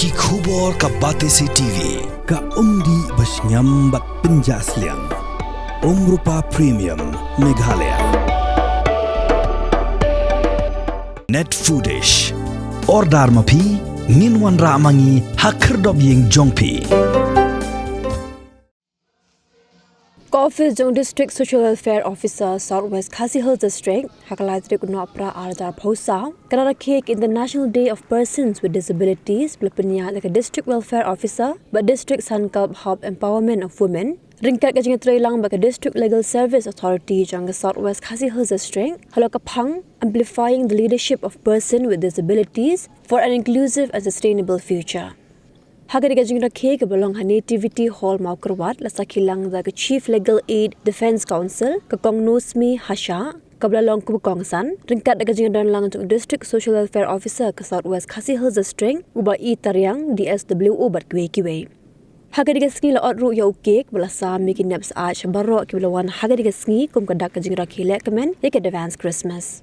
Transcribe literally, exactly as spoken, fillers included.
Ki khubor ka Batesi T V, ka umdih bashngiam bad pynjah sliang. Umrupa Premium, Meghalaya. Net Foodish. Order ma phi, ngin wanrah ma ngi ha khyrdop ïing jong phi. Ka office jong District Social Welfare Officer, South West Khasi Hills District, ha ka lai tarik u Nohprah ar hajar arphew saw, ka la rakhe ka International Day of Persons with Disabilities ba la pynïaid da ka District Welfare Officer bad District Sankalp Hub Empowerment of Women, ryngkat ka jingïatreilang bad ka District Legal Service Authority jong ka South West Khasi Hills District, halor ka phang Amplifying the Leadership of Person with Disabilities for an Inclusive and Sustainable Future. Ha kane ka jingrakhe kaba long ha Nativity Hall, Mawkyrwat, la sakhi lang da ka Chief Legal Aid Defence Counsel, ka Kong Nosmi Hashah, kaba la long kaba kongsan, ryngkat da ka jingdon lang jong u District Social Welfare Officer ka South West Khasi Hills District, u Bah E Tariang, D S W O bad kiwei kiwei. Ha kane ka sngi la ot ruh ïa u cake ba la sam ïa ki nep syaid baroh kiba la wan ha kane ka sngi kum ka dak ka jingrakhe lehkmen ïa ka Advance Christmas.